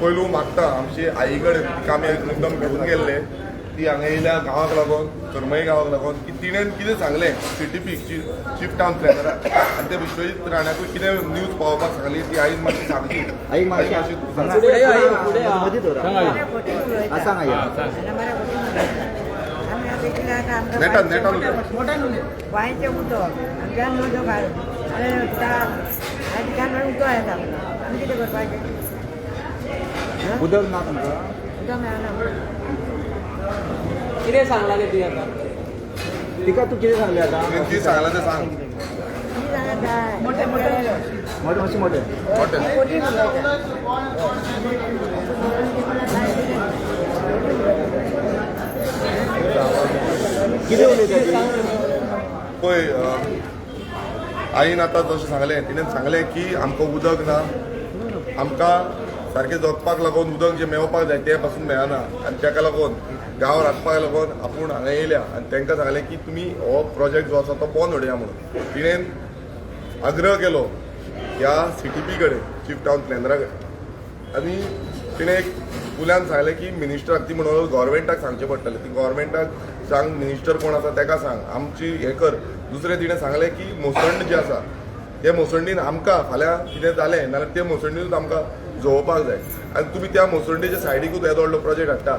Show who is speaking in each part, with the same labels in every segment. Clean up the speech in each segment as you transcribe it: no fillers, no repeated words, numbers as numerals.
Speaker 1: पयलू मागता आमची आई कडेन, तिका आमी मुद्दम घेवन गेल्ले. ती हांगा येयल्या गांवाक लागून, करमई गांवाक लागून, की तिणें कितें सांगलें सीटीपीक, चीफ टावन प्लॅनराक, आनी ते विश्वजीत राण्याकूय कितें न्यूज पावोवपाक सांगली, ती आईन मातशी सांगची.
Speaker 2: आई मातशी.
Speaker 1: मातशी तूं सांग.
Speaker 3: फुडें यो, आई, फुडें यो.
Speaker 2: मदीं दवरा.
Speaker 4: सांग.
Speaker 2: हा, सांग आई.
Speaker 1: नेटान नेटान उलय.
Speaker 4: बांयचें उदक आमच्या उदक आनी त्या उदक येता, आमी कितें करपाचें?
Speaker 2: उदक ना तुमकां?
Speaker 4: उदक मेळना.
Speaker 3: कितें सांगलां गे तुवें आतां?
Speaker 2: तिका तूं कितें सांगलें आतां?
Speaker 1: तुवें कितें सांगलां तें सांग.
Speaker 4: मोठे मोठे.
Speaker 2: मोठे, मातशें मोठे.
Speaker 1: मोठे.
Speaker 4: मोठी उलयता.
Speaker 2: कितें उलयता ती?
Speaker 1: पळय, आईन आतां जशें सांगलें, तिणें सांगलें की आमकां उदक ना, आमकां सारकें जगपाक लागून उदक जें मेळपाक जाय तें पासून मेळना आनी ताका लागून गांव राखपाक लागून आपूण हांगा येयल्या. आनी तांकां सांगलें की तुमी हो प्रोजेक्ट जो आसा तो बंद उडया म्हणून. तिणें आग्रह केलो ह्या सीटीपी कडेन, चीफ टावन प्लॅनरा कडेन, आनी तिणें एक उल्यान सांगलें की मिनिस्टराक, ती म्हणून गव्हर्मेंटाक सांगचें पडटलें, ती गव्हर्मेंटाक सांग, मिनिस्टर कोण आसा ताका सांग, आमची हें कर. दुसरें तिणें सांगलें की मोसंड जी आसा ते मोसंडीन आमकां फाल्यां कितें जालें नाल्यार ते मोसंडीनूच आमकां जोवपाक जाय आनी तुमी त्या मोसंडीच्या सायडीकूच येदो व्हडलो प्रोजेक्ट हाडटा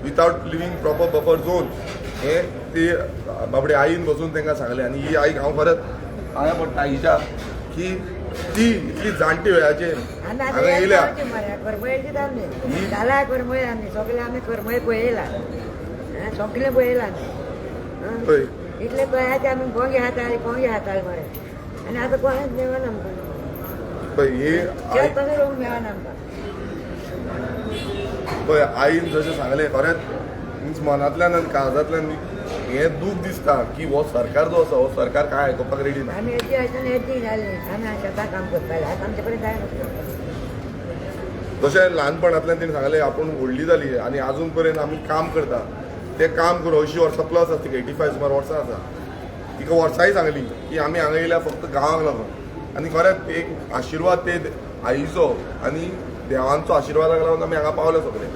Speaker 1: without leaving proper buffer zone, हें ती बाबडी आईन बसून तांकां सांगलें. आनी ही आईक हांव खरेंच पांयां पडटा आईच्या की ती इतली जाणटी वयाचेर
Speaker 4: आमी
Speaker 1: हांगा
Speaker 4: आतां
Speaker 1: येयल्या.
Speaker 4: मरे करमळीचीच आमी जाल्या, करमळी आमी सगळे, आमी करमळी पळयला, सगळें पळयला आमी.
Speaker 1: पळय.
Speaker 4: इतले पळयाचे आमी भोंगे हाताले, कोंगे हाताले मरे, आनी आतां कोणेच मेळना आमकां.
Speaker 1: पळय ही आई.
Speaker 4: शेत पासून रोवंक मेळना आमकां.
Speaker 1: पळय, आईन जशें सांगलें, खरेंच मिन्स मनांतल्यान आनी काळजांतल्यान हें दूख दिसता की हो सरकार जो आसा, हो सरकार कांय आयकुपाक रेडी ना.
Speaker 4: आमी येदी आसतना येदी जाली, आमी शेतां काम करताले, आतां आमचे कडेन जायना.
Speaker 1: जशें ल्हानपणांतल्यान तिणें सांगलें, आपूण व्हडली जाली आनी आजून पर्यंत आमी काम करता, तें काम करून 80 वर्सां प्लस आसा तिका, 85 सुमार वर्सां आसा तिका. वर्सांय सांगली की आमी हांगा येयल्या फक्त गांवाक लागून. आनी खरेंच एक आशिर्वाद ते आईचो आनी देवांचो आशिर्वादाक लागून आमी हांगा पावले सगळे.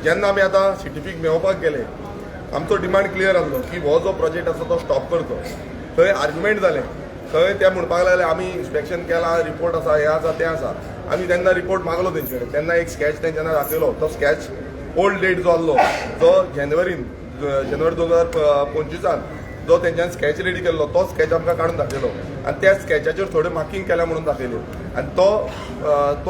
Speaker 1: जेन्ना आमी आतां सीटीपीक मेळोवपाक गेले, आमचो डिमांड क्लियर आसलो की हो जो प्रोजेक्ट आसा तो स्टॉप करचो. थंय आर्ग्युमेंट जालें. थंय ते म्हणपाक लागले, आमी इन्स्पेक्शन केलां, रिपोर्ट आसा, हें आसा, तें आसा. आमी तेन्ना रिपोर्ट मागलो तेंचे कडेन. तेन्ना एक स्कॅच तेंच्यांनी दाखयलो. तो स्कॅच ओल्ड डेट जो आसलो, जो जानेवारीन, जानेवारी 2025 जो तेंच्यांनी स्कॅच रेडी केल्लो, तो स्कॅच आमकां काडून दाखयलो आनी त्या स्कॅचाचेर थोड्यो मार्कींग केल्या म्हणून दाखयल्यो आनी तो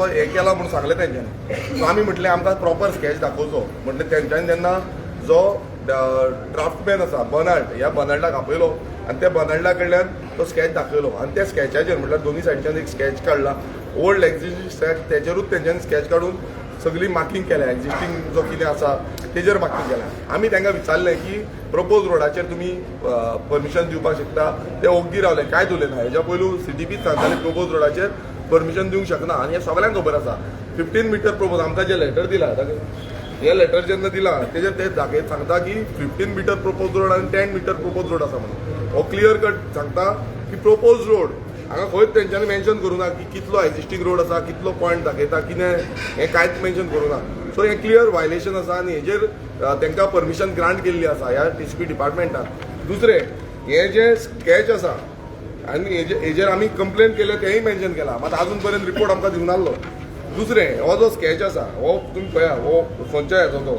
Speaker 1: हें केला म्हणून सांगलें तेंच्यांनी. सो आमी म्हटलें, आमकां प्रॉपर स्कॅच दाखोवचो म्हटलें तेंच्यांनी. तेन्ना जो ड्राफ्टमॅन आसा बर्नाल्ड, ह्या बर्नाल्डाक आपयलो आनी त्या बर्नाल्डा कडल्यान तो स्कॅच दाखयलो. आनी त्या स्कॅचाचेर म्हटल्यार दोनी सायडच्यान एक स्कॅच काडला, ओल्ड एक्झिस्टींग स्कॅच, तेजेरूच तेंच्यांनी स्कॅच काडून सगळी मार्कींग केल्या. एक्झिस्टींग जो कितें आसा तेजेर मार्कींग केल्या. आमी तांकां विचारलें की प्रपोज रोडाचेर तुमी परमिशन दिवपाक शकता? ते ओग्गी रावले, कांयच उलयना. हेज्या पयलू सीटीपीच सांगताले, प्रपोज रोडाचेर परमिशन दिवंक शकना. आनी हें सगळ्यांक खबर आसा. 15 मिटर प्रपोज, आमकां जें लेटर दिला, हे लेटर जेन्ना दिला तेजेर ते दाखयत सांगता की 15 मिटर प्रपोज रोड आनी 10 मिटर प्रपोज रोड आसा म्हणून. हो क्लियर कट सांगता की प्रपोज रोड. हांगा खंयच तेंच्यांनी मेन्शन करूं ना की कितलो एक्झिस्टींग रोड आसा, कितलो पॉयंट दाखयता, कितें, हें कांयच मेन्शन करूं ना. सो हें क्लियर व्हायलेशन आसा आनी हेजेर तांकां परमिशन ग्रांट केल्ली आसा ह्या टीसीपी डिपार्टमेंटान. दुसरें, हें जें स्कॅच आसा आनी हेजेर आमी कंप्लेन केल्या, तेंय मेन्शन केलां, मात आजून पर्यंत रिपोर्ट आमकां दिवंक नासलो. दुसरें, हो जो स्कॅच आसा, हो तुमी पळया, हो खंयच्या हेचो तो,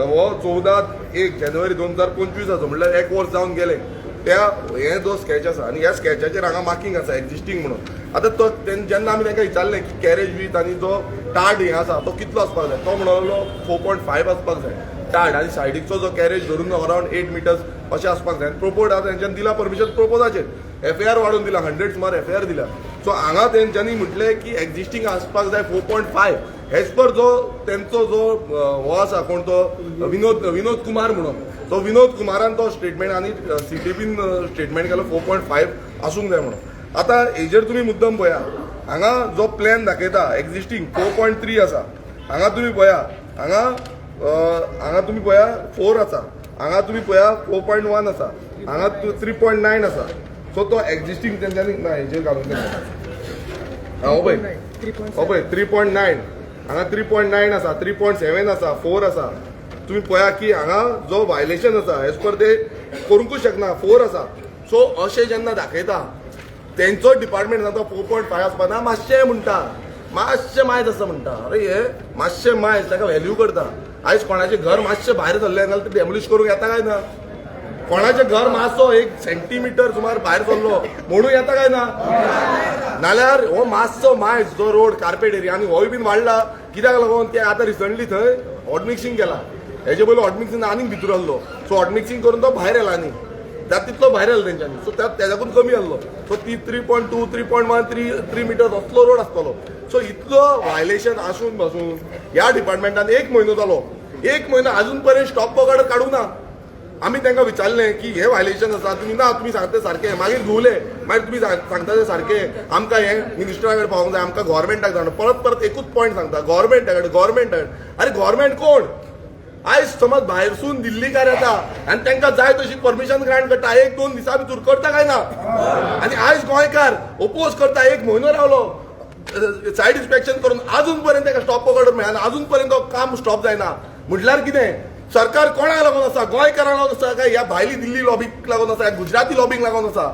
Speaker 1: हो 14/1 जानेवारी 2025 आचो, म्हणल्यार एक वर्स जावन गेलें त्या हे जो स्कॅच आसा. आनी ह्या स्कॅचाचेर हांगा मार्कींग आसा एक्झिस्टींग म्हणून. आतां तो जेन्ना आमी तांकां विचारलें की कॅरेज विथ आनी जो टार्ड हें आसा तो कितलो आसपाक जाय, तो म्हणलो 4.5 आसपाक जाय टार्ड आनी सायडीकचो जो कॅरेज धरून अरावंड 8 मिटर्स अशें आसपाक जाय. प्रोपोज आतां तेंच्यांनी दिला परमिशन प्रोपोजाचेर, एफआयआर वाडोवन दिला, 100 सुमार एफआयआर दिला. सो हांगा तेंच्यांनी म्हटलें की एक्झिस्टींग आसपाक जाय 4.5 एज पर जो तेंचो जो हो आसा, कोण तो, विनोद विनोद कुमार म्हणून, तो विनोद कुमारान तो स्टेटमेंट आनी सीटीपीन स्टेटमेंट केलो 4.5 आसूंक जाय म्हणून. आतां हेजेर तुमी मुद्दम पळया, हांगा जो प्लॅन दाखयता एक्झिस्टींग 4.3 आसा. हांगा तुमी पळया, हांगा तुमी पळया 4 आसा, हांगा तुमी पळया 4.1 आसा, हांगा 3.9 आसा. सो तो एक्झिस्टींग तेंच्यांनी ना हेजेर घालून दिला. हा, हो पळय, हो पळय, 3.9. हांगा 3.9 आसा, 3.7 आसा, 4 आसा. तुमी पळया की हांगा जो व्हायलेशन आसा एज पर ते करूंकूच शकना, 4 आसा. सो अशें जेन्ना दाखयता तेंचो डिपार्टमेंट सांगता 4.5 आसपा ना, मातशें म्हणटा, मातशें मायज आसा म्हणटा. अरे हे मातशें मायज ताका व्हॅल्यू करता. आयज कोणाचें घर मातशें भायर सरलें जाल्यार ते डेमोलिश करूंक येता काय ना? कोणाचें घर मातसो 1 सेंटीमिटर सुमार भायर सरलो म्हणून येता काय ना? नाल्यार हो मातसो मायज जो रोड कार्पेट एरिया आनी होय बीन वाडला कित्याक लागून? ते आतां रिसंटली थंय हॉटमिक्सिंग केला. हेजे पयलीं हॉटमिक्सिंग आनीक भितर आहलो. सो हॉटमिक्सिंग करून तो भायर येला आनी त्या तितलो भायर येयलो तेंच्यांनी. सो त्या तेज्याकून कमी आहलो. सो ती 3.2, 3.1, 3 3 मिटर्स असलो रोड आसतलो. सो इतलो व्हायलेशन आसून पासून ह्या डिपार्टमेंटान एक म्हयनो जालो, एक म्हयनो अजून पर्यंत स्टॉप वर्क ऑर्डर काडूंक ना. आमी तांकां विचारलें की हे व्हायलेशन आसा, तुमी ना, तुमी सांगता सारकें. मागीर घुंवले, मागीर तुमी सांगता ते सारकें, आमकां हें मिनिस्टरा कडेन पावोंक जाय, आमकां गव्हर्मेंटाक जाय. परत परत एकूच पॉयंट सांगता, गव्हर्मेंटा कडेन, गव्हर्मेंटा कडेन. अरे गव्हर्मेंट कोण? आयज समज भायरसून दिल्लीकार येता आनी तांकां जाय तशी परमिशन ग्रांट करता, एक दोन दिसां भितर करता काय ना? आनी आयज गोंयकार ओपोज करता. एक म्हयनो रावलो सायट इन्स्पेक्शन करून, अजून पर्यंत ताका स्टॉप ऑर्डर मेळना, अजून पर्यंत तो काम स्टॉप जायना. म्हटल्यार कितें? सरकार कोणाक लागून आसा? गोंयकारांक लागून आसा काय ह्या भायली दिल्ली लॉबीक लागून आसा, गुजराती लॉबीक लागून आसा?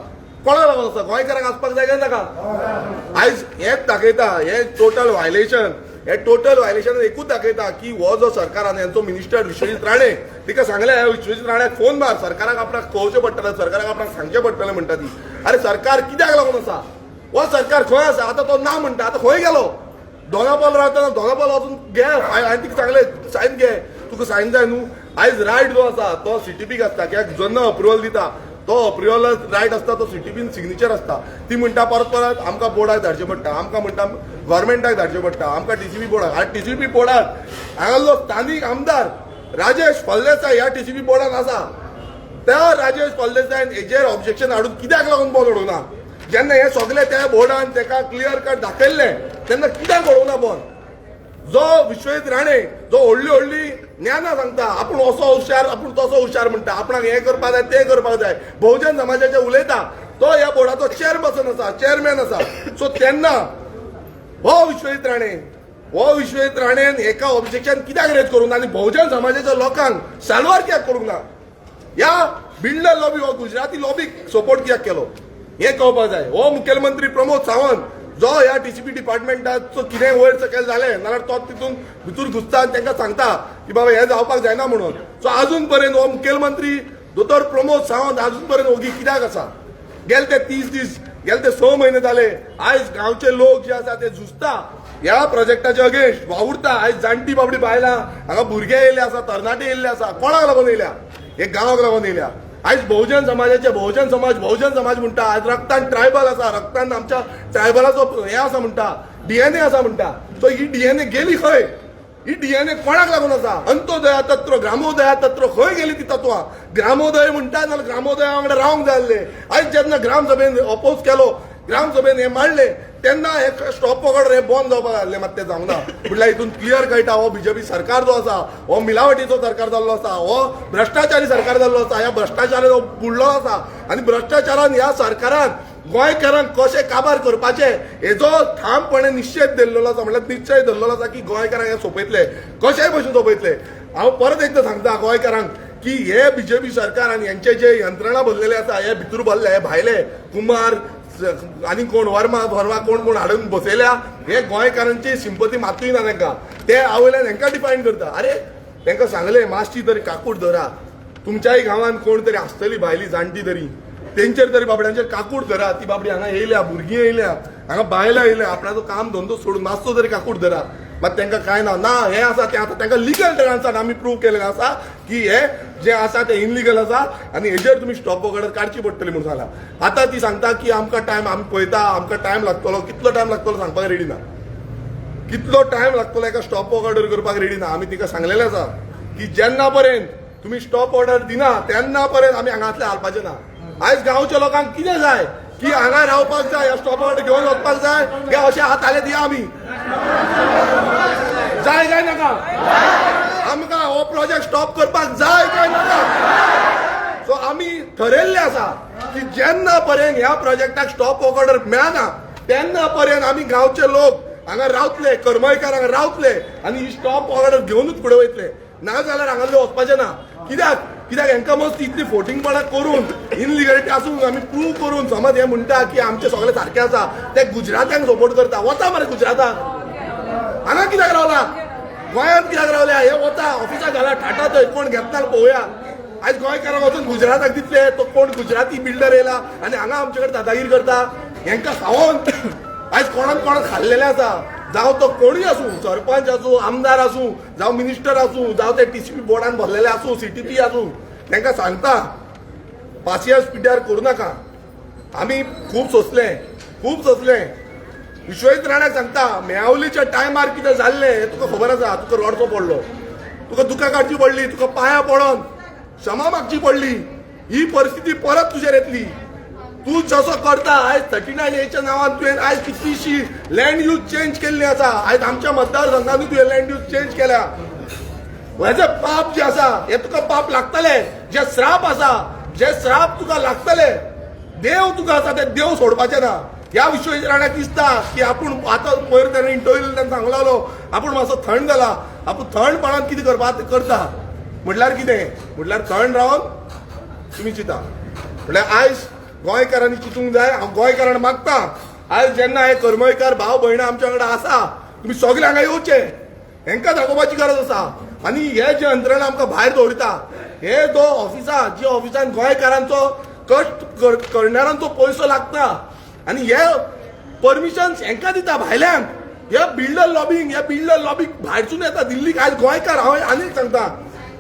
Speaker 1: कोणाक लागून आसा? गोंयकारांक आसपाक जाय काय नाका? आयज हेच दाखयता हे टोटल व्हायलेशन. हे टोटल व्हायलेशन एकूच दाखयता की हो जो सरकारान यांचो मिनिस्टर विश्वजीत राणे, तिका सांगलें, ह्या विश्वजीत राण्याक फोन मार, सरकाराक आपणाक कळोवचें पडटलें, सरकाराक आपणाक सांगचें पडटलें म्हणटा ती. अरे सरकार कित्याक लागून आसा? हो सरकार खंय आसा? आतां तो ना म्हणटा, आतां खंय गेलो? दोनापावल रावता, दोनापावल वचून घे. हांवें तिका सांगलें, सायन घे, तुका सायन जाय न्हू. आयज रायट जो आसा तो सीटीपीक आसता, कित्याक जेन्ना अप्रुवल दिता तो अप्रुवल रायट आसता, तो सीटीपीन सिग्नेचर आसता. ती म्हणटा परत परत आमकां बोर्डाक धाडचें पडटा, आमकां म्हणटा गव्हर्मेंटाक धाडचें पडटा, आमकां टीसीपी बोर्डाक. आनी टीसीपी बोर्डाक हांगासलो स्थानीक आमदार राजेश फळदेसाय ह्या टीसीपी बोर्डान आसा. त्या राजेश फळदेसायन हेजेर ऑब्जेक्शन हाडून कित्याक लागून बंद उडोवंक ना? जेन्ना हे सगळे त्या बोर्डान ताका क्लियर कट दाखयल्लें तेन्ना कित्याक उडोवंक ना बंद? जो विश्वजीत राणे जो व्हडली व्हडली ज्ञानां सांगता, आपूण असो हुशार, आपूण तसो हुशार म्हणटा, आपणाक हें करपाक जाय, तें करपाक जाय, बहुजन समाजाचे उलयता, तो ह्या बोर्डाचो चेअरपर्सन आसा, चेअरमॅन आसा. सो तेन्ना हो विश्वजीत राणेन एका ऑब्जेक्शन कित्याक रेज करूंक ना आनी बहुजन समाजाच्या लोकांक साल्वार कित्याक करूंक ना? ह्या बिल्डर लॉबी हो गुजराती लॉबीक सपोर्ट कित्याक केलो हें कळपाक जाय. हो मुखेलमंत्री प्रमोद सावंत जो ह्या टीसीपी डिपार्टमेंटाचो कितें वयर सकयल जालें नाल्यार तो तितून भितर घुसता आनी तांकां सांगता की बाबा हें जावपाक जायना म्हणून. सो अजून पर्यंत हो मुखेलमंत्री दोतोर प्रमोद सावंत अजून पर्यंत ओगी कित्याक आसा? गेले ते 30 दीस, गेले ते 6 म्हयने जाले, आयज गांवचे लोक जे आसा ते झुजता ह्या प्रोजेक्टाच्या अगेन्स्ट, वावुरता. आयज जाणटी बाबडी बायलां हांगा, भुरगे येयल्ले आसा, तरणाटे येयल्ले आसा. कोणाक लागून येयल्या? हे गांवाक लागून येयल्या. आयज बहुजन समाजाचे, बहुजन समाज, बहुजन समाज म्हणटा, आयज रक्तान ट्रायबल आसा, रक्तान आमच्या ट्रायबलाचो हे आसा म्हणटा, डीएनए आसा म्हणटा. सो ही डीएनए गेली खंय? ही डीएनए कोणाक लागून आसा? अंत्योदया तत्व, ग्रामोदया तत्व, खंय गेली ती तत्वां? ग्रामोदय म्हणटा जाल्यार ग्रामोदया वांगडा रावंक जाय आसले. आयज जेन्ना ग्रामसभेन अपोज केलो, ग्रामसभेन हे मांडले, तेन्ना हे स्टॉप ऑर्डर हे बंद जावपाक जाय आसलें, मात तें जावंक ना. म्हटल्यार हितून क्लियर कळटा, हो बीजेपी सरकार जो आसा हो मिलावटीचो सरकार जाल्लो आसा, हो भ्रश्टाचारी सरकार जाल्लो आसा. ह्या भ्रश्टाचारान हो बुडलो आसा आनी भ्रश्टाचारान ह्या सरकारान गोंयकारांक कशें काबार करपाचें हेजो ठामपणे निश्चेद धरलेलो आसा. म्हणल्यार निश्चय धरलेलो आसा की गोंयकारांक हे सोंपयतले, कशेय भशेन सोंपयतले. हांव परत एकदां सांगता गोंयकारांक की हे बीजेपी सरकार आनी हेंचे जे यंत्रणा भरलेले आसा, हे भितर भरले, हे भायले कुमार आनी कोण वर्मा वर्मा कोण कोण हाडून बसयल्या, हे गोंयकारांची सिंपती मातूय ना तांकां. ते आवयल्यान हेंकां डिफायन करता. अरे तांकां सांगलें, मातशी तरी काकूट धरा. तुमच्याय गांवांत कोण तरी आसतली भायली जाणटी तरी, तेंचेर तरी बाबड्यांचेर काकूट धरा. ती बाबडी हांगा येयल्या, भुरगीं येयल्या हांगा, बायलां येयल्या, आपणाचो काम धंदो सोडून मातसो तरी काकूट धरा. मात तांकां कांय ना. ना हें आसा तें आतां तांकां लिगल टर्म्सान आमी प्रूव केलेलें आसा की हे जें आसा तें इनलिगल आसा आनी हेजेर तुमी स्टॉप ऑर्डर काडची पडटली म्हणून सांगला. आतां ती सांगता की आमकां टायम, आमी पळयता, आमकां टायम लागतलो. कितलो टायम लागतलो सांगपाक रेडी ना. कितलो टायम लागतलो एका स्टॉप ऑर्डर करपाक रेडी ना. आमी तिका सांगलेलें आसा की जेन्ना पर्यंत तुमी स्टॉप ऑर्डर दिना तेन्ना पर्यंत आमी हांगांतले हालपाचे ना. आयज गांवच्या लोकांक कितें जाय की हांगा रावपाक जाय, स्टॉप ऑर्डर घेवन वचपाक जाय, हे अशे हात हाले दिया आमी. जाय काय नाका? आमकां हो प्रोजेक्ट स्टॉप करपाक जाय काय नाका? सो आमी ठरयल्ले आसा की जेन्ना पर्यंत ह्या प्रोजेक्टाक स्टॉप ऑर्डर मेळना तेन्ना पर्यंत आमी गांवचे लोक हांगा रावतले, करमळकार हांगा रावतले आनी ही स्टॉप ऑर्डर घेवनूच फुडें वयतले. ना जाल्यार हांगासरले वचपाचें ना. कित्याक कित्याक हेंकां मस्त इतली फोटिंगपणां करून इनलिगलिटी आसून आमी प्रूव करून समज हे म्हणटा की आमचे सगळे सारके आसा, ते गुजरात्यांक सपोर्ट करता. वता मरे गुजराताक, हांगा कित्याक रावला, गोंयांत कित्याक रावल्या? हे वता ऑफिसाक घाला ठाटा, थंय कोण घेतना पळोवया. आयज गोंयकारांक वचून गुजराताक दितले, तो कोण गुजराती बिल्डर येयला आनी हांगा आमचे कडेन दादागीर करता. हेंकां खावोन आयज कोणाक कोणाक खाल्लेलें आसा. जावं तो कोणूय आसूं, सरपंच आसूं, आमदार आसूं, जावं मिनिस्टर आसूं, जावं ते टीसीपी बोर्डान भरलेले आसूं, सीटीपी आसूं, तांकां सांगता पासियेंस पिड्ड्यार करूं नाका. आमी खूब सोंसलें, खूब सोंसलें. विश्वजीत राणाक सांगता, मेवलीच्या टायमार कितें जाल्लें हें तुका खबर आसा. तुका रडचो पडलो, तुका दुकां काडची पडली, तुका पांयां पडोन क्षमा मागची पडली. ही परिस्थिती परत तुजेर येतली. तूं जसो करता आयज 39 एच्या नांवान तुवें आयज कितलीशी लँड यूज चेंज केल्ली आसा. आयज आमच्या मतदारसंघांनी तुवें लँड यूज चेंज केल्या. हेजे पाप जे आसा हे तुका पाप लागतले. जे श्राप आसा, जे श्राप तुका लागतले, देव तुका आसा ते देव सोडपाचे ना. ह्या विश्वजीत राण्याक दिसता की आपूण आतां पयर तेणें इंटरव्यू ताणें सांगलेलो आपूण मातसो थंड जाला, आपूण थंडपणान कितें करपा तें करता. म्हटल्यार कितें? म्हटल्यार थंड रावन तुमी चिंता. म्हटल्यार आयज गोंयकारांनी चिंतूंक जाय. हांव गोंयकारांक मागता, आयज जेन्ना हे करमळकार भाव भयणां आमच्या वांगडा आसा, तुमी सगळे हांगा येवचे, हेंकां दाखोवपाची गरज आसा. आनी हे जे यंत्रणा आमकां भायर दवरिता, हे जो ऑफिसा, जे ऑफिसान गोंयकारांचो कश्ट करणाऱ्यांचो पयसो लागता आनी हे परमिशन हेंकां दिता भायल्यांक. हे बिल्डर लॉबींग, हे बिल्डर लॉबींग भायरसून येता दिल्लीक. आयज गोंयकार, हांव आनीक सांगता,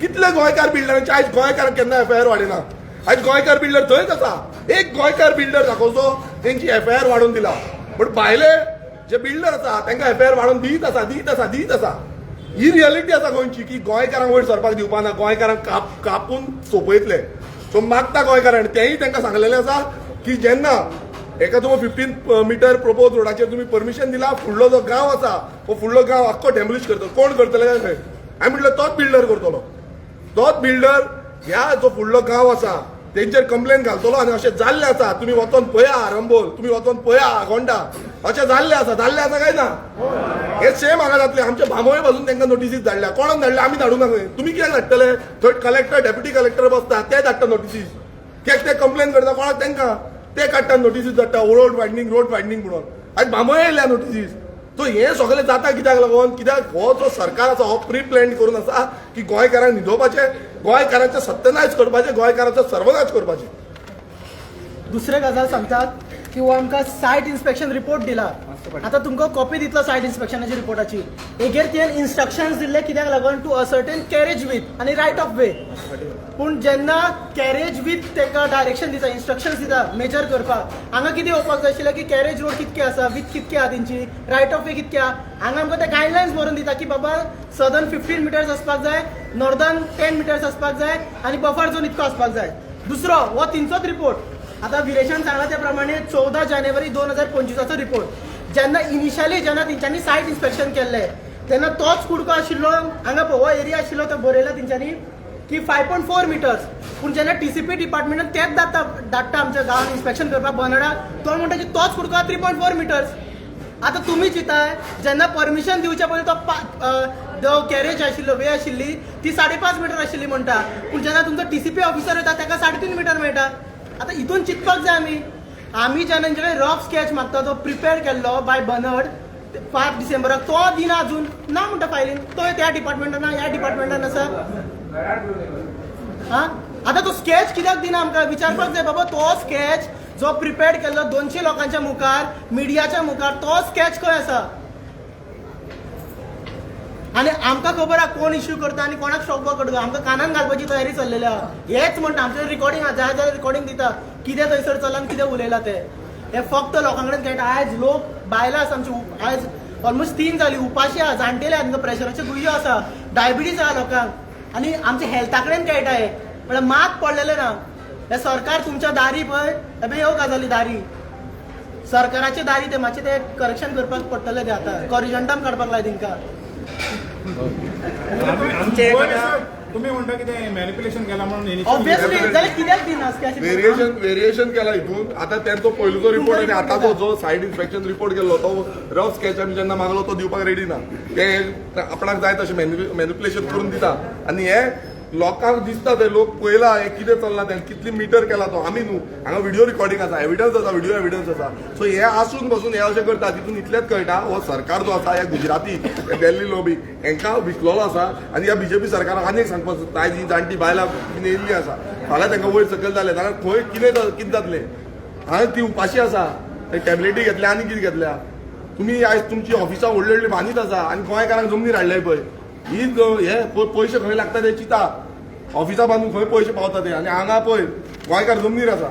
Speaker 1: कितले गोंयकार बिल्डरांचे आयज गोंयकार केन्ना एफआयआर वाडयना. आयज गोंयकार बिल्डर थंयच आसा. एक गोंयकार बिल्डर दाखोवचो तेंची एफआयआर वाडोवन दिला. बट भायले जे बिल्डर आसा तांकां एफआयआर वाडोवन दीत आसा, दीत आसा, दीत आसा. ही रियलिटी आसा गोंयची की गोंयकारांक वयर सरपाक दिवपा ना, गोंयकारांक कापून सोंपयतले. सो मागता गोंयकारांक, तेंय तांकां सांगलेलें आसा की जेन्ना एका तुमी 15 मिटर प्रपोज रोडाचेर तुमी परमिशन दिला, फुडलो जो गांव आसा हो फुडलो गांव आख्खो डेमोलिश करतलो. कोण करतले काय खंय? हांवें म्हटलें तोच बिल्डर करतलो, तोच बिल्डर ह्या जो फुडलो गांव आसा तेंचेर कंप्लेन घालतलो. आनी अशें जाल्लें आसा, तुमी वचोन पळया आरंबोल, तुमी वचोन पळया आगोंडा, अशें जाल्लें आसा. जाल्लें आसा काय ना? हे सेम हांगा जातलें. आमच्या बांबोळे पासून तांकां नोटिसीस धाडल्या. कोणाक धाडल्या? आमी धाडूंक ना खंय. तुमी कित्याक धाडटले? थंय कलेक्टर, डेप्युटी कलेक्टर बसता, ते धाडटा नोटिसीस. कित्याक ते कंप्लेन करता कोणाक? तांकां ते काडटा, नोटिसीस धाडटा, रोड वायडनींग, रोड वायडनींग म्हणून. आयज बांबोळे येयल्या नोटिसीस. सो हे सगळें जाता कित्याक लागून? कित्याक हो जो सरकार आसा हो प्री प्लॅन करून आसा की गोंयकारांक न्हिदोवपाचें, गोंयकारांचें सत्यनाश करपाचें, गोंयकारांचो सर्वनाश करपाचें.
Speaker 5: दुसरे गजाल सांगतात की हो आमकां सायट इन्स्पेक्शन रिपोर्ट दिला. आतां तुमकां कॉपी दितलो सायट इन्स्पेक्शनाची रिपोर्टाची. हेगेर तुवें इन्स्ट्रक्शन्स दिल्ले कित्याक लागून टू असर्टेन कॅरेज विथ आनी रायट ऑफ वे. पूण जेन्ना कॅरेज विथ ताका डायरेक्शन दिता, इन्स्ट्रक्शन्स दिता मेजर करपाक, हांगा कितें येवपाक जाय आशिल्लें की कॅरेज रोड कितके आसा, विथ कितके आहा तेंची, रायट ऑफ वे कितके आहा. हांगा आमकां ते गायडलायन्स बरोवन दिता की बाबा सदर्न 15 मिटर्स आसपाक जाय, नॉर्दर्न 10 मिटर्स आसपाक जाय आनी बफर झोन इतको आसपाक जाय. दुसरो हो तेंचोच रिपोर्ट. आतां विरेशान सांगला त्या प्रमाणे 14 जानेवारी 2025चो रिपोर्ट. जेन्ना इनिशियली जेन्ना तेंच्यांनी सायट इन्स्पेक्शन केल्लें तेन्ना तोच कुडको आशिल्लो हांगा. पळय, हो एरिया आशिल्लो तो बरयला तेंच्यांनी की 5.4 मिटर्स. पूण जेन्ना टीसीपी डिपार्टमेंटान तेच धाडटा आमच्या गांवान इन्स्पेक्शन करपाक बनडा, तो म्हणटा की तोच कुडको 3.4 मिटर्स. आतां तुमी चिंताय, जेन्ना परमिशन दिवच्या पयलीं तो कॅरेज आशिल्लो, वे आशिल्ली ती 5.5 मिटर आशिल्ली म्हणटा, पूण जेन्ना तुमचो टीसीपी ऑफिसर येता ताका 3.5 मिटर मेळटा. आतां हितून चिंतपाक जाय आमी. आमी जेन्ना तेंचे कडेन रफ स्केच मागता, तो प्रिपेर केल्लो बाय बनड 5 डिसेंबराक, तो दिना अजून, ना म्हणटा फायलीन. तो त्या डिपार्टमेंटान ना, ह्या डिपार्टमेंटान आसा. हा, आतां तो स्केच कित्याक दिना आमकां विचारपाक जाय. बाबा, तो स्केच जो प्रिपेर्ड केल्लो 200 लोकांच्या मुखार, मिडियाच्या मुखार, तो स्केच खंय आसा? आनी आमकां खबर आहा कोण इश्यू करता आनी कोणाक स्टॉप करता. आमकां कानान घालपाची तयारी चल्लेली आहा. हेच म्हणटा, आमचें रिकॉर्डिंग आहा, जाय जाल्यार रिकॉर्डिंग दिता, कितें थंयसर चल्लां आनी कितें उलयलां तें. हे फक्त लोकां कडेन खेळटा. आयज लोक, बायलां आसा आमची, आयज ऑलमोस्ट 3 जाली उपाशी आहा, जाणटेले आहा, तांकां प्रेशराच्यो गुळयो आसा, डायबिटीज आहा लोकांक आनी आमच्या हेल्था कडेन खेळटा हे. म्हळ्यार मात पडलेलें ना हे सरकार तुमच्या दारी. पळय, हे पळय, ह्यो गजाली दारी, सरकाराचे दारी ते मातशें ते करेक्शन करपाक पडटलें. ते आतां कॉरिजंटम काडपाक लाय तेंकां.
Speaker 6: आमचे एक आतां तुम्ही म्हणता की ते मॅनिप्युलेशन केला म्हणून.
Speaker 5: ऑब्वियसली, जाल्यार कित्याक दिना?
Speaker 1: व्हेरिएशन व्हेरिएशन केला हितून. आता त्यांचो पयलूचो रिपोर्ट आनी आतांचो जो सायड इन्स्पेक्शन रिपोर्ट केल्लो तो रफ स्केच आमी जेन्ना मागलो तो दिवपाक रेडी ना. ते आपणाक जाय तशें मॅनिप्युलेशन करून दिता आनी हे लोकांक दिसता, ते लोक पळयला हे कितें चल्लां तें, कितली मिटर केला तो. आमी न्हू, हांगा व्हिडिओ रिकॉर्डिंग आसा, एविडन्स आसा, व्हिडिओ एविडन्स आसा. सो हे आसून बसून हे अशें करता, तितून इतलेंच कळटा, हो सरकार जो आसा ह्या गुजराती, हे दिल्ली लॉबी हेंकां विकलेलो आसा. आनी ह्या बीजेपी सरकाराक आनी एक सांगपाक सोदता, आयज ही जाणटी बायलां बीन येयल्ली आसा, फाल्यां तांकां वयर सकयल जालें जाल्यार खंय कितें कितें जातलें? हांवें ती उपाशी आसा, टॅबलेटी घेतल्या आनी कितें घेतल्या. तुमी आयज तुमची ऑफिसां व्हडली व्हडली बांदीत आसा आनी गोंयकारांक जमनीर हाडले पळय. ही हे पयशे खंय लागता ते चिंता, ऑफिसां बांदून खंय पयशे पावता ते, आनी हांगा पळय गोंयकार जमनीर आसा.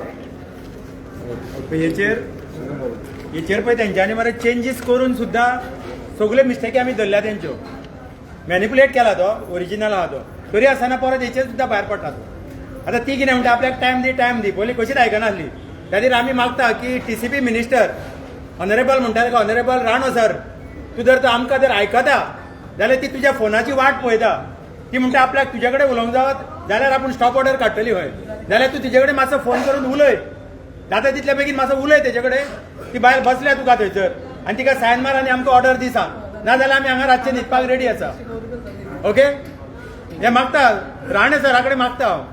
Speaker 6: हेचेर हेचेर पळय तेंच्यांनी मरे चेंजीस करून सुद्दां सगल्यो मिस्टेकी आमी धरल्या तेंच्यो. मॅनिपुलेट केला तो ओरिजिनल आहा तो, तरी आसतना परत हेचेर सुद्दां भायर पडटा तो. आतां ती कितें म्हणटा, आपल्याक टायम दी, टायम दी. पयलीं कशीच आयकनासली. खातीर आमी मागता की टीसीपी मिनिस्टर ऑनरेबल म्हणटा ताका, ऑनरेबल राणो सर, तूं जर तो आमकां जर आयकता जाल्यार ती तुज्या फोनाची वाट पळयता. ती म्हणटा आपल्याक तुजे कडेन उलोवंक जावत जाल्यार आपूण स्टॉप ऑर्डर काडटली खंय, जाल्यार तूं तिजे कडेन मातसो फोन करून उलय, जाता तितल्या बेगीन मातसो उलय तेजे कडेन. ती बायल बसल्या तुका थंयसर आनी तिका सायन मार आनी आमकां ऑर्डर दी सांग, ना जाल्यार आमी हांगा रातचे न्हिदपाक रेडी आसा. ओके, हें मागता राणे सरा कडेन मागता हांव.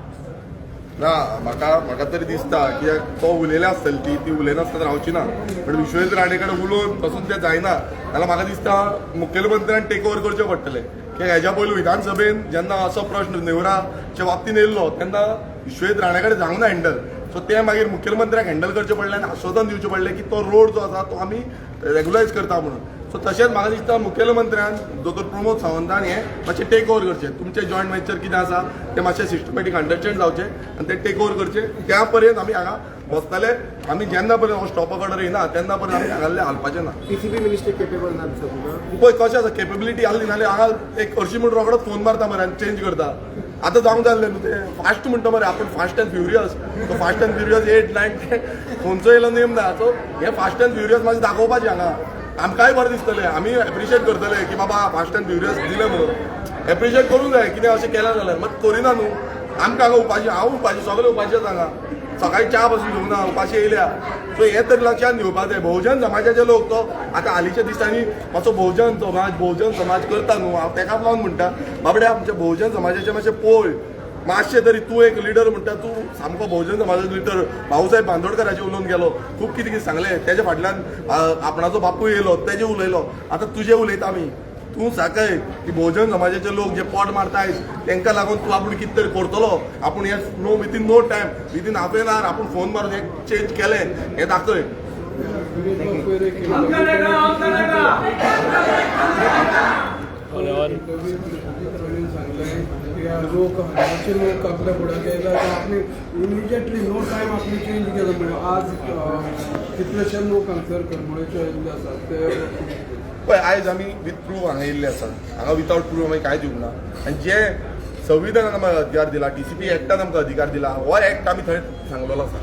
Speaker 1: ना, म्हाका म्हाका तरी दिसता की तो उलयल्या आसतली, ती ती उलयनासतना रावची ना. पण विश्वजीत राणे कडेन उलोवन पसून तें जायना जाल्यार म्हाका दिसता मुखेलमंत्र्यान टेक ओवर करचें पडटलें. कित्याक हेज्या पयलू विधानसभेन जेन्ना असो प्रश्न नेवराच्या बाबतीन येयल्लो तेन्ना विश्वजीत राणे कडेन जावंक ना हँडल. सो तें मागीर मुखेलमंत्र्याक हँडल करचें पडलें आनी आश्वासन दिवचें पडलें की तो रोड जो आसा तो आमी रेगुलायज करता म्हणून. सो तशेंच म्हाका दिसता मुखेलमंत्र्यान दोतोर प्रमोद सावंतान हें मातशें टेक ओवर करचें. तुमचें जॉयंट वेंचर कितें आसा तें मातशें सिस्टमॅटीक अंडरस्टँड जावचें आनी तें टेक ओवर करचें. त्या पर्यंत आमी हांगा बसतले. आमी जेन्ना पर्यंत हो स्टॉप ऑर्डर येना तेन्ना पर्यंत आमी हांगासरले हालपाचें ना.
Speaker 2: टीसीपी मिनिस्टर केपेबल ना दिसता तुका?
Speaker 1: पळय कशें आसा, केपेबिलिटी आसली नाल्यार हांगा एक हरशीं म्हूण रोखडोच फोन मारता मरे आनी चेंज करता. आतां जावंक जाय आसलें न्हू तें फास्ट म्हणटा मरे आपूण, फास्ट अँड फ्युरियस. तो फास्ट अँड फ्युरियस 8 9 खंयचो येयलो नेम ना. सो हे फास्ट अँड फ्युरियस मातशें दाखोवपाचें हांगा, आमकांय बरें दिसतलें, आमी एप्रिशिएट करतले की बाबा फास्ट अँड फ्युरियस दिलें म्हणून. एप्रिशिएट करूंक जाय कितें अशें केलें जाल्यार, मात करिना न्हू. आमकां हांगा उपाशी, हांव उपाशी, सगळे उपाशी आसा हांगा, सकाळी च्या पासून घेवंक ना, उपाशी येयल्या. सो हें तरी लक्षात घेवपाक जाय बहुजन समाजाचे लोक. तो आतां हालींच्या दिसांनी मातसो बहुजन समाज बहुजन समाज करता न्हू, हांव तेकाच लावन म्हणटा, बाबडे आमच्या बहुजन समाजाचे मातशें पळय मातशें तरी. तूं एक लिडर म्हणटा, तूं सामको बहुजन समाजाचो लिडर. भाऊसाहेब बांदोडकराचेर उलोवन गेलो, खूब कितें कितें सांगलें, तेज्या फाटल्यान आपणाचो बापूय येयलो तेजें उलयलो, आतां तुजें उलयता आमी. तूं साकय की बहुजन समाजाचे लोक जे पोट मारता आयज तेंकां लागून तूं आपूण कितें तरी करतलो, आपूण हे no within no time, within half an hour आपूण फोन मारून हें चेंज केलें हें दाखय.
Speaker 7: सांगलें की लोक हांगाचे लोक आपल्या फुड्याक येयला, आपली इमिजिएटली नो टायम आपली चेंज केलो. म्हणल्यार आज कितलेशे लोक हांगसर करमळेचे आयिल्ले आसात ते.
Speaker 1: पळय आयज आमी विथ प्रूफ हांगा येयल्ले आसा, हांगा विथआउट प्रूफ आमी कांय दिवंक ना. आनी जे संविधानान आमकां अधिकार दिला, टीसीपी एक्टान आमकां अधिकार दिला, हो एक्ट आमी थंय सांगलेलो आसा.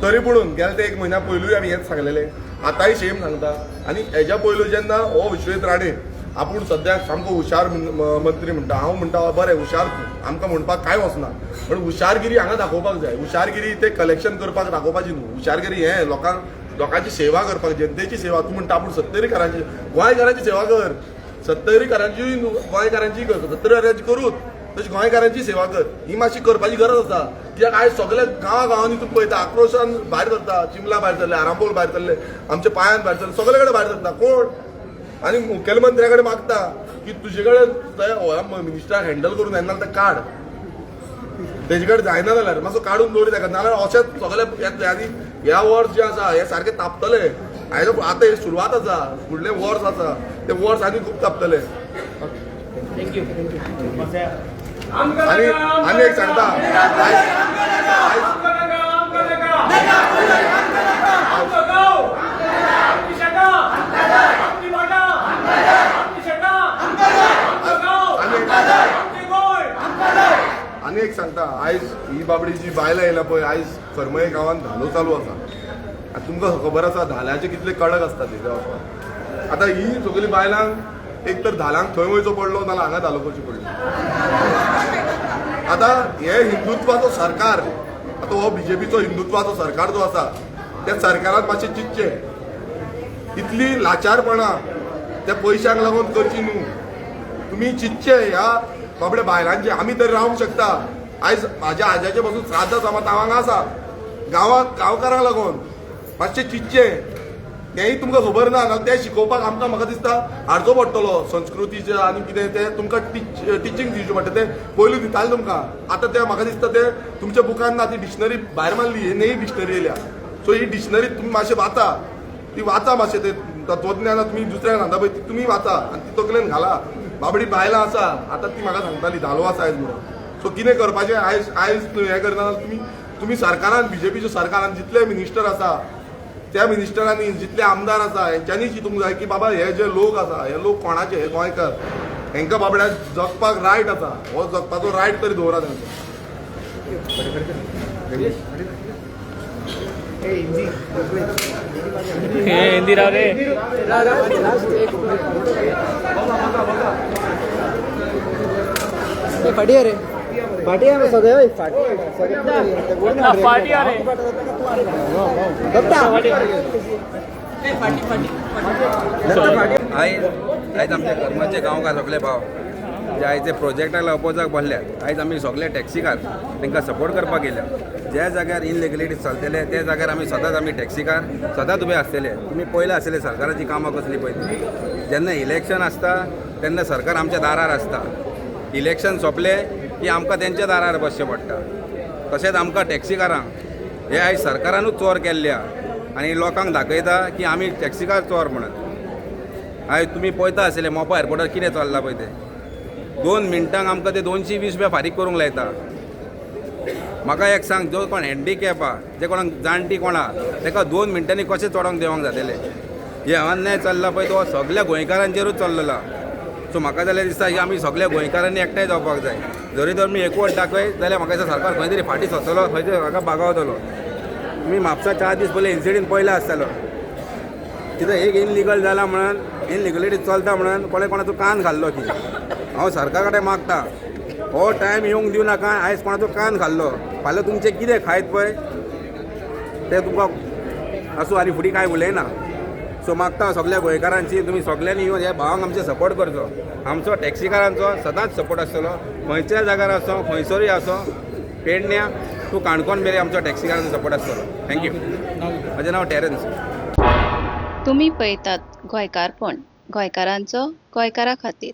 Speaker 1: तरी पुणून गेले ते एक म्हयन्या पयलूय आमी हेंच सांगलेलें, आतांय सेम सांगता. आनी हेज्या पयलू जेन्ना हो विश्वजीत राणे आपूण सद्याक सामको हुशार मंत्री म्हणटा, हांव म्हणटा बरें हुशार तूं, आमकां म्हणपाक कांय वचना, पण हुशारगिरी हांगा दाखोवपाक जाय. हुशारगिरी ते कलेक्शन करपाक दाखोवपाची न्हू, हुशारगिरी हें लोकांक लोकांची सेवा करपाक, जनतेची सेवा. तूं म्हणटा आपूण सत्तरीकारांची, गोंयकारांची सेवा कर, सत्तरीकारांची गोंयकारांची कर, सत्तरीकारांची करूच तशी गोंयकारांची सेवा कर. ही मातशी करपाची गरज आसा. कित्याक आयज सगळे गांवा गांवांनी तूं पळयता आक्रोशान भायर सरता, चिमला भायर सरले, आरांबोल भायर सरले, आमच्या पांयान भायर सरले, सगळे कडेन भायर सरता कोण. आनी मुखेलमंत्र्या कडेन मागता की तुजे कडेन मिनिस्टराक हँडल करून येना जाल्यार काड, तेजे कडेन जायना जाल्यार मातसो काडून दवर ताका, नाजाल्यार अशेंच सगळे येतले. आनी ह्या वर्स जें आसा हें सारकें तापतलें. आयज आतां ही सुरवात आसा, फुडलें वर्स आसा तें वर्स आनी खूब तापतलें.
Speaker 6: Thank you.
Speaker 1: आनी आनी एक सांगता, आयज आनी एक सांगता, आयज ही बाबडी जी बायलां येयल्या पळय, आयज करमळे गांवांत धालो चालू आसा. आनी तुमकां खबर आसा धाल्याचे कितले कडक आसता ते वचपाक. आतां ही सगळीं बायलांक एक तर धालांक थंय वयचो पडलो, नाल्यार हांगा धालो करची पडली. आतां हे हिंदुत्वाचो सरकार, आतां हो बीजेपीचो हिंदुत्वाचो सरकार जो आसा त्या सरकारान मातशें चिंतचें. इतली लाचारपणा त्या पयशांक लागून करची न्हू. तुमी चिंतचें ह्या बाबड्या बायलांचे. आमी तरी रावंक शकता. आयज म्हाज्या आज्याचे पासून श्राद्ध जमात हांव हांगा आसा गांवाक, गांवकारांक लागून मातशें चिंतचें. तेंय तुमकां खबर ना नाल्यार तें शिकोवपाक आमकां म्हाका दिसता हाडचो पडटलो संस्कृतीचें आनी कितें तें तुमकां टिचींग दिवचें पडटा. तें पयलू दिताले तुमकां, आतां तें म्हाका दिसता तें तुमच्या बुकान ना. ती डिक्शनरी भायर मारली, ही नवी डिक्शनरी येयल्या. सो ही डिक्शनरी तुमी मातशें वाचा, ती वाचा मातशें. तें तत्वज्ञान तुमी दुसऱ्यांक सांगता पळय, ती तुमी वाचा आनी ती तकलेन घाला. बाबडी बायलां आसा, आतां ती म्हाका सांगताली धालो आसा आयज म्हणून. सो कितें करपाचें आयज? आयज हें करना तुमी तुमी सरकारान, बीजेपीच्या सरकारान जितले मिनिस्टर आसा त्या मिनिस्टरांनी, जितले आमदार आसा हेंच्यांनी चिंतूंक जाय की बाबा हे जे लोक आसा हे लोक कोणाचे, हे गोंयकार, हेंकां बाबड्या जगपाक रायट आसा. हो जगपाचो रायट तरी दवरा तांचो.
Speaker 3: हिंदी राव रे.
Speaker 5: फाटी रे, फाटी सगळे फाटी.
Speaker 3: फाटी रे.
Speaker 8: आयज आयज आमच्या करमलचे गांवकार सगळे भाव जे आयज ते प्रोजेक्टाक अपोजाक बसल्यात, आयज आमी सगळे टॅक्सीकार तांकां सपोर्ट करपाक गेल्या. ज्या जाग्यार इनलिगलिटी चलतले त्या जाग्यार आमी सदांच, आमी टॅक्सीकार सदांच उबे आसतले. तुमी पयले आसतले सरकाराची कामां कसली पळय ती. जेन्ना इलेक्शन आसता तेन्ना सरकार आमच्या दारार आसता. इलेक्शन सोंपलें की आमकां तेंच्या दारार बसचें पडटा. तशेंच आमकां टॅक्सीकारांक हे आयज सरकारानूच चोर केल्ले आहा आनी लोकांक दाखयता की आमी टॅक्सीकार चोर म्हणून. आयज तुमी पळयता आसतले मोपा एअरपोर्टार कितें चल्लां पळय तें. 2 मिनटांक आमकां ते 220 रुपया फारीक करूंक लायता. म्हाका एक सांग, जो कोण हँडिकॅप आहा, जे कोणाक जाणटी कोण आहा, ताका 2 मिनटांनी कशें चडोंक देंवोंक जातलें? हे अन्याय चल्ला पळय तो सगल्या गोंयकारांचेरूच चल्लेलो आहा. सो म्हाका जाल्यार दिसता की आमी सगल्या गोंयकारांनी एकठांय जावपाक जाय. जरी तर आमी एकवट दाखयत जाल्यार म्हाका दिसता सरकार खंय तरी फाटीं सरतलो, खंय तरी म्हाका बागावतलो. तुमी म्हापसा 4 दीस पयलीं इन्सिडंट पळयला आसतलो. तिथं एक इनलिगल जाला म्हणून, इनलिगलिटी चलता म्हणून कोणें कोणाचो कान खाल्लो. की हांव सरकार कडेन मागता, हो टायम येवंक दिवं नाका. आयज कोणाचो कान खाल्लो, फाल्यां तुमचें कितें खायत पळय तें तुमकां आसूं. आनी फुडें कांय उलयना. सो मागता सगल्या गोंयकारांची, तुमी सगल्यांनी येवन ह्या भावांक आमचे सपोर्ट करचो. आमचो टॅक्सीकारांचो सदांच सपोर्ट आसतलो. खंयच्याय जाग्यार आसूं, खंयसरूय आसूं, पेडण्या टू काणकोण मेरेन आमचो टॅक्सीकारांचो सपोर्ट आसतलो. Thank you. म्हजें नांव टेरन्स.
Speaker 9: तुमी पळयतात गोंयकारपण, गोंयकारांचो गोंयकारा खातीर.